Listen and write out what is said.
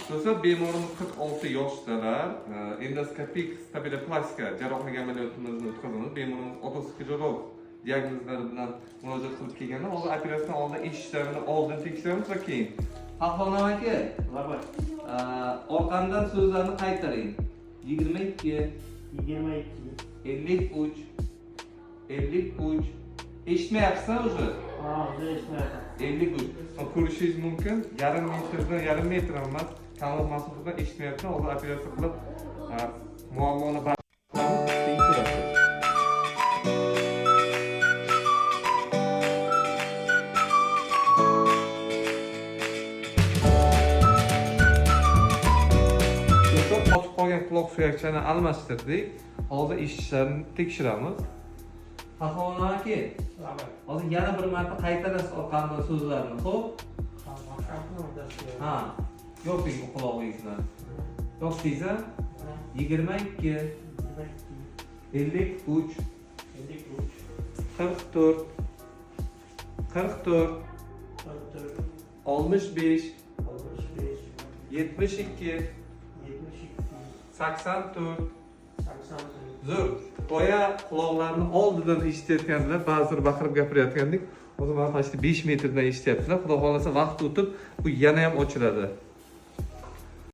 Do'stlar, bemorimiz 46 yoshdalar. Endoskopik stapedoplastika jarrohlik amaliyotimizni o'tkazamiz. Bemorimiz otoskleroz diagnozlari bilan murojaat qilib kelganlar. Hozir operatsiyadan oldin eshitishlarini oldin tekshiramiz va keyin. Pahlavon aka, Rahmat. Orqamdan so'zlarni qaytaring. 22, 22, 53, 53. Eshitmayapsiz уже? Ha, hozir eshitmayapman. 53. Ko'rishingiz mumkin, yarim metrdan, yarim metr ham emas, kamroq masofadan eshitmayapti. Hozir operatsiya qilib, muammoni bartaraf qilamiz, keyin ko'rasiz. Do'stlar, qotib qolgan quloq suyakchani almashtirdik. Hozir eshitishlarini tekshiramiz. Pahlavon aka, Rahmat. hozir yana bir marta qaytarasiz orqamdan so'zlarni, xo'p? Ha, yoping bu qulog'ingizni. Yopdingiz a? 22, 53, 44, 44, 65, 72, 84. Zo'r. Boya quloqlarni oldidan eshitayotgandilar, ba'zilar baqirib gapirayotgandik. Hozir mana почти 5 metrdan eshityaptilar. Xudo xohlasa vaqt o'tib bu yana ham ochiladi.